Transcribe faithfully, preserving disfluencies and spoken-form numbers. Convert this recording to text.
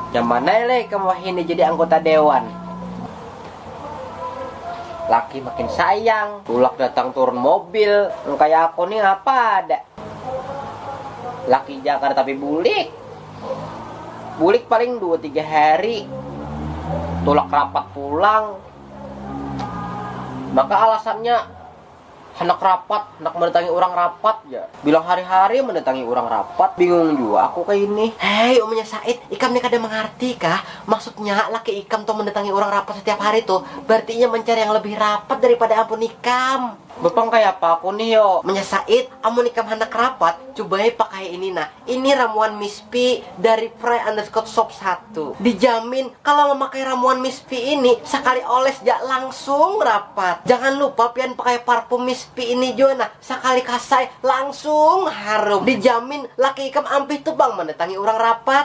Nyaman ai leh ikam wahini jadi anggota dewan. Laki makin sayang, tulak datang turun mobil, nang kaya aku nih apa ada. Laki ja kada tapi bulik. Bulik paling dua tiga hari. Tulak rapat pulang. Maka alasannya handak rapat, handak mendatangi orang rapat ja. Bilang hari-hari mendatangi orang rapat, bingung jua aku kaini. Hei, umanya Said, ikam ni kada mengerti kah? Maksudnya laki ikam tuh mendatangi orang rapat setiap hari tuh, berarti inya mencari yang lebih rapat daripada ampun ikam. Bapang kaya apa aku nih yo? Umanya Said, amun ikam handak rapat, cubai pakai ini nah. Ini ramuan Miss P dari pray underscore shop satu. Dijamin kalau memakai ramuan Miss P ini, sekali oles ja langsung rapat. Jangan lupa pian pakai parfum Miss P ini jua nah, sekali kasai langsung harum. Dijamin laki ikam ampih tuh bang mendatangi orang rapat.